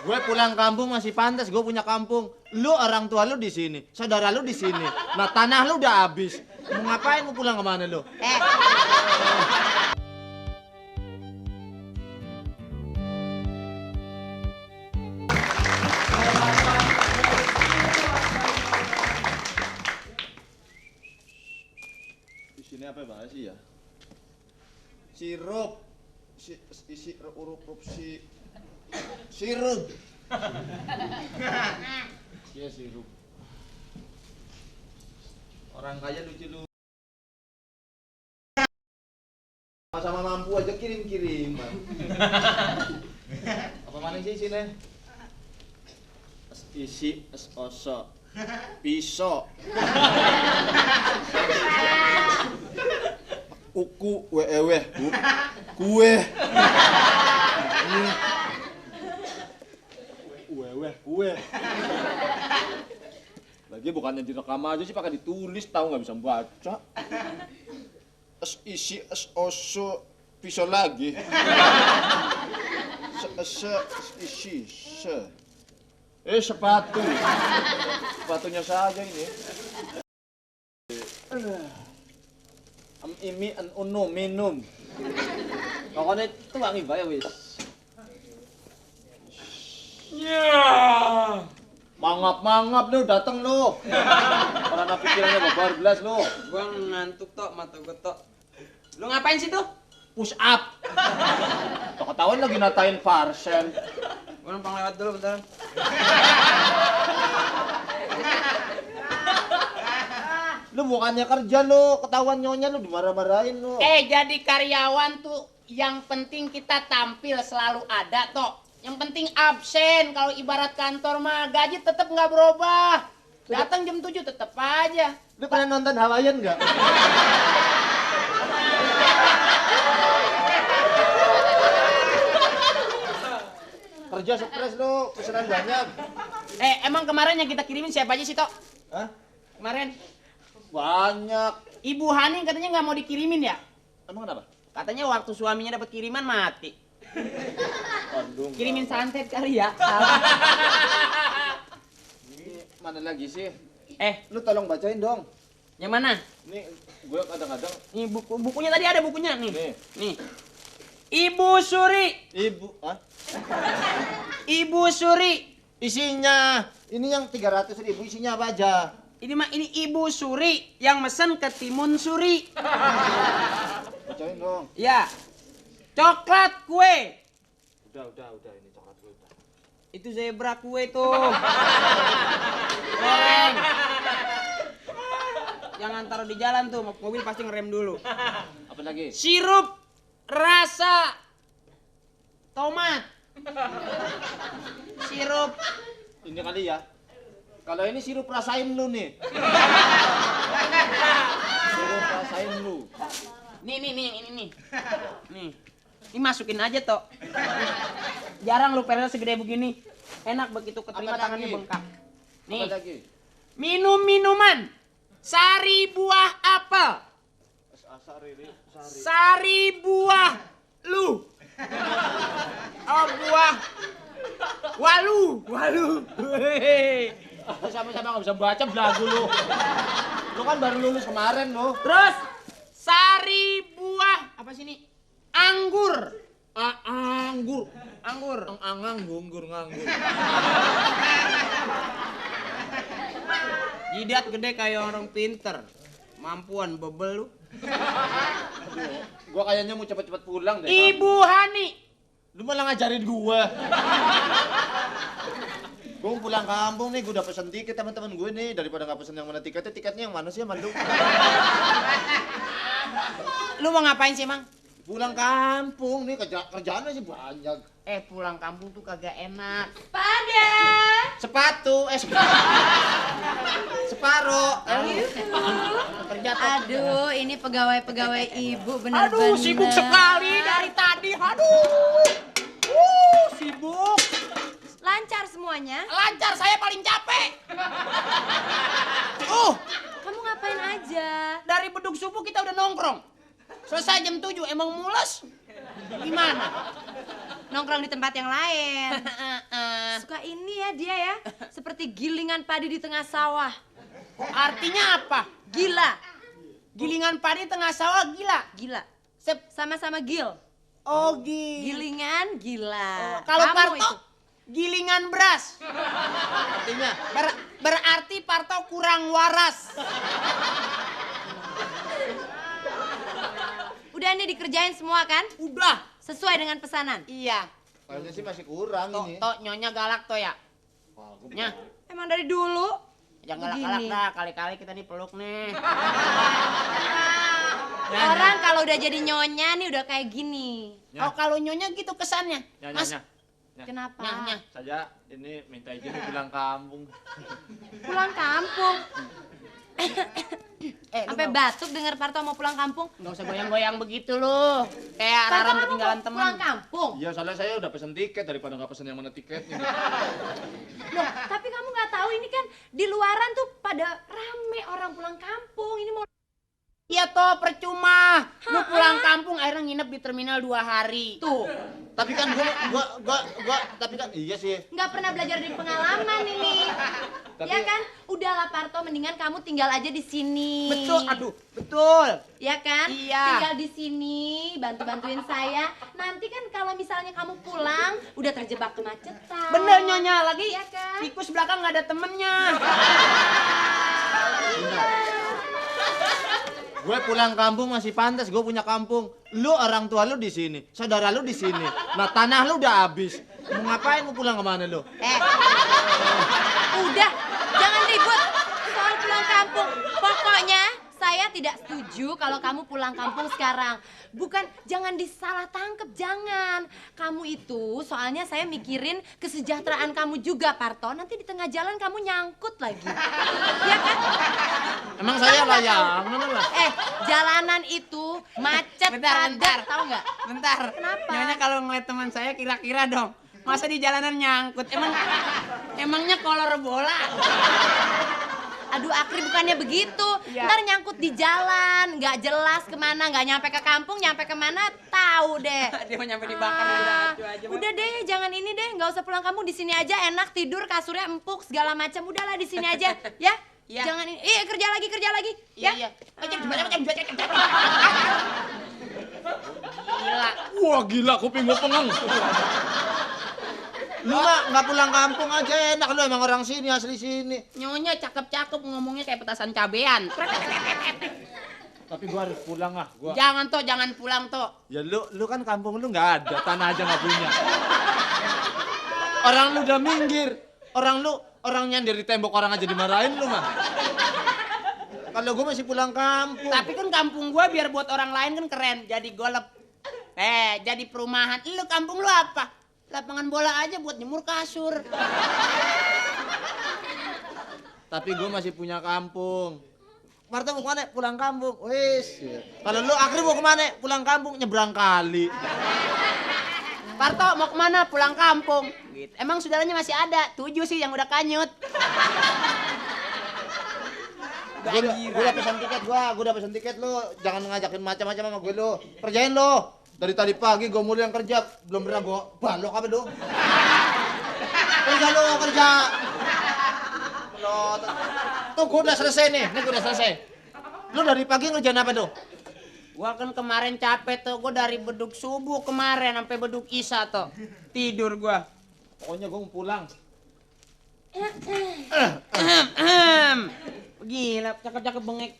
Gue pulang kampung masih pantas, gue punya kampung. Lu orang tua lu di sini, saudara lu di sini. Nah tanah lu udah habis. Mau ngapain, mau pulang kemana lu? Di sini apa bahas sih ya? Sirup, isi huruf sirup. Iya sirup. Orang kaya lucu lu. Sama mampu aja kirim. Apa mana sih sini? Isi oso. Pisau. Uku wewe kue. Kue. Lagi bukannya direkam aja sih pakai ditulis, tahu nggak bisa baca. Isi oso pisau lagi. Isi sepatu. Sepatunya saja ini. Imi an uno minum. Pokoknya itu wangi bayar wis. Ya. Mangap lu dateng lu. Karena pikirannya babar belas lu. Gua ngantuk tok, mata gua tok. Lu ngapain sih tuh? Push up. Tok ketahuan lagi natain Farsen. Gua numpang lewat dulu bentar. Lu bukannya kerja lu, ketahuan nyonya lu dimarah-marahin lu. Jadi karyawan tuh yang penting kita tampil selalu ada toh. Yang penting absen. Kalau ibarat kantor mah gaji tetap nggak berubah. Datang jam 7 tetap aja. Lu pernah nonton Hawaiian nggak? Kerja stres lu, pesanan banyak. Emang kemarin yang kita kirimin siapa aja sih, Tok? Hah? Kemarin Banyak. Ibu Hani katanya nggak mau dikirimin ya? Emang kenapa? Katanya waktu suaminya dapat kiriman mati. Aduh. Kirimin santet kali ya. Ini mana lagi sih? Lu Lu tolong bacain dong. yang mana? Nih, gue kadang-kadang. Nih bukunya tadi ada bukunya nih. Nih. Nih. Ibu Suri. Ibu Suri. Isinya, ini yang 300.000 isinya apa aja? Ini Ibu Suri yang mesen ke Timun Suri. Bacain dong. Ya. Coklat kue. Udah ini coklat gue udah. Itu zebra kue tuh. Goreng. Jangan taruh di jalan tuh, mobil pasti ngerem dulu. Apa lagi? Sirup rasa tomat. Sirup. Ini kali ya. Kalau ini sirup rasain lu nih. Sirup rasain lu. Nih yang ini nih. Nih. Ini masukin aja toh. Jarang lu perel segede begini. Enak begitu keterima Apa tangannya lagi? bengkak. Nih. Apa lagi? Minuman. Sari buah apel. Sari buah lu. Oh buah. Walu. Sama-sama nggak bisa baca belagu lu. Lu kan baru lulus kemarin lu. Terus sari buah apa sih ini? Anggur. Anggur. Anggur. Nganggur. Jidat gede kayak orang pinter. Mampuan bebel lu. Gua kayaknya mau cepet-cepet pulang deh. Ibu Hani. Lu malah ngajarin gua. Gua mau pulang kampung nih, gua udah pesen tiket teman-teman gue nih. Daripada nggak pesen yang mana tiketnya yang mana sih, Mandu? Lu mau ngapain sih, Mang? Pulang kampung nih, kerjaan sih banyak. Pulang kampung tuh kagak enak. Pada. Sepatu, separuh. Kerja tuh. Aduh, ini pegawai-pegawai ibu bener-bener. Aduh, sibuk sekali dari tadi. Sibuk. Lancar semuanya. Lancar, saya paling capek. Kamu ngapain aja? Dari beduk subuh kita udah nongkrong. Selesai jam 7, emang mules? Gimana? Nongkrong di tempat yang lain. suka ini ya dia ya. Seperti gilingan padi di tengah sawah. Artinya apa? Gila. Gilingan padi tengah sawah gila. Gila. Sep. Sama-sama gil. Oh, gila. Gilingan gila. Kalau Kamu Parto, itu. gilingan beras. Artinya, Berarti Parto kurang waras. Udah ini dikerjain semua kan? Udah. Sesuai dengan pesanan. Iya. kayaknya sih masih kurang ini. Tok, nyonya galak toh ya. Wah, gua- Nya, Emang dari dulu. jangan Begini. galak-galak dah. Kali-kali kita nih peluk nih. Orang kalau udah jadi nyonya nih udah kayak gini. Nya. Oh, kalau nyonya gitu kesannya. Nya, Mas, nya, nya. Kenapa? Nya. Saja ini minta izin pulang kampung. Pulang kampung. Sampai lu batuk dengar Parto mau pulang kampung. nggak usah goyang-goyang begitu lu. Kayak Parto Raran kamu ketinggalan mau temen. pulang kampung. Iya, soalnya saya udah pesen tiket daripada nggak pesen yang mana tiketnya. Loh, tapi kamu nggak tahu ini kan di luaran tuh pada rame orang pulang kampung. Ini mau Iya toh, percuma. Lu pulang kampung akhirnya nginep di terminal 2 hari. tuh. Tapi kan tapi kan iya sih. Nggak pernah belajar dari pengalaman ini. Tapi- Ya kan? Udahlah Parto, mendingan kamu tinggal aja di sini. Betul, aduh, betul. Ya kan? Iya. Tinggal di sini, bantu-bantuin saya. Nanti kan kalau misalnya kamu pulang, udah terjebak kemacetan. Bener nyonya, lagi Iya kan? tikus belakang nggak ada temennya. Gue pulang kampung masih pantas, gue punya kampung. Lu orang tua lu di sini, saudara lu di sini. Nah, tanah lu udah habis. Mau ngapain, mau pulang kemana lu? Udah, jangan ribut soal pulang kampung. Pokoknya saya tidak setuju kalau kamu pulang kampung sekarang. Bukan, jangan disalah tangkep, jangan. Kamu itu, soalnya saya mikirin kesejahteraan kamu juga, Parto. Nanti di tengah jalan kamu nyangkut lagi. Ya kan? Emang saya Kamu nggak layangan apa? Jalanan itu macet Bentar. padat, tahu nggak? Bentar. Kenapa? Nyonya kalau ngeliat teman saya kira-kira dong. Masa di jalanan nyangkut? Emangnya kolor bola? Aduh, Akri bukannya begitu. Iya. Ntar nyangkut di jalan, nggak jelas kemana, nggak nyampe ke kampung, nyampe kemana, tahu deh. Dia mau nyampe dibakar aja. Udah deh, jangan ini deh, nggak usah pulang kampung, di sini aja enak tidur, kasurnya empuk segala macam. Udahlah di sini aja, ya. Iya. Jangan ini, kerja lagi, Iya, ya. iya. Gila. Wah, gila, kuping gue pengang. Lu mah nggak pulang kampung aja enak, lu emang orang sini, asli sini. Nyonya cakep-cakep ngomongnya kayak petasan cabean. Tapi gua harus pulang ah, gua. Jangan toh, jangan pulang toh. Ya lu kan kampung lu nggak ada, tanah aja nggak punya. Orang lu udah minggir, orang nyender di tembok orang aja dimarahin lu mah. Kalau gua masih pulang kampung. Tapi kan kampung gua biar buat orang lain kan keren, jadi golep. Jadi perumahan. Lu kampung lu apa? Lapangan bola aja buat jemur kasur. Tapi gua masih punya kampung. Marta mau kemana? Pulang kampung. Wis. Kalau lu Akri mau kemana? Pulang kampung, nyebrang kali. Parto mau kemana? Pulang kampung. Gitu. Emang saudaranya masih ada? 7 sih yang udah kanyut. Gua udah pesan tiket gua udah pesan tiket lu. Jangan ngajakin macam-macam sama gue lu. Kerjain lu. Dari tadi pagi gua mulu yang kerja, belum pernah gua balok apa lu. Kerja lu, kerja. Tuh gua udah selesai nih, gua udah selesai. Lu dari pagi ngerjain apa tuh? Gua kan kemarin capek tuh, gua dari beduk subuh kemarin sampai beduk isya tuh. Tidur gua. Pokoknya gua mau pulang. Gila, cakep-cakep bengek.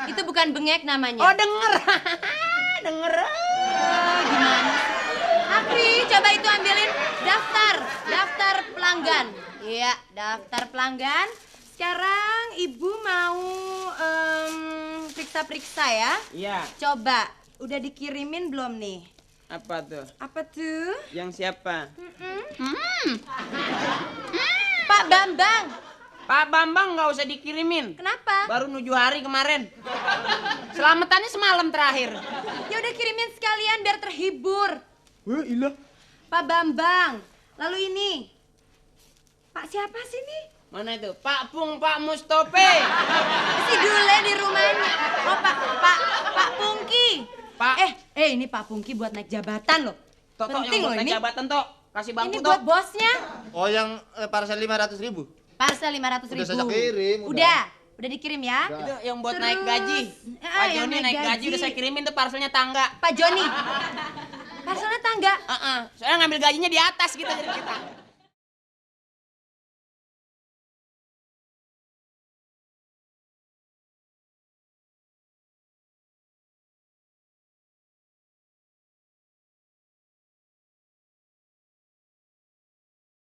Itu bukan bengek namanya. Oh, denger. Denger. Gimana? Akri, coba itu ambilin daftar pelanggan. Iya, daftar pelanggan. Sekarang ibu mau periksa-periksa ya. Iya. Coba, udah dikirimin belum nih? Apa tuh? Apa tuh? Yang siapa? Pak Bambang. Pak Bambang nggak usah dikirimin. Kenapa? Baru 7 hari kemarin. Selamatannya semalam terakhir. Ya udah kirimin sekalian biar terhibur. Ilah. Pak Bambang. Lalu ini. Pak siapa sih nih? Mana itu? Pak Pung, Pak Mustope. Si Dule di rumahnya. Oh, Pak Pungki. Pak. Ini Pak Pungki buat naik jabatan loh. Tok, Penting yang loh buat ini. naik jabatan, Tok. Kasih bangku Ini toh. buat bosnya. Oh, yang parcel 500.000. Parcel 500.000. Udah saya kirim, udah. Udah dikirim ya. Udah. Itu yang buat Terus, naik gaji. Pak yang Joni naik gaji udah saya kirimin tuh parcelnya tangga. Pak Joni. Parcelnya tangga. Soalnya ngambil gajinya di atas gitu jadi kita.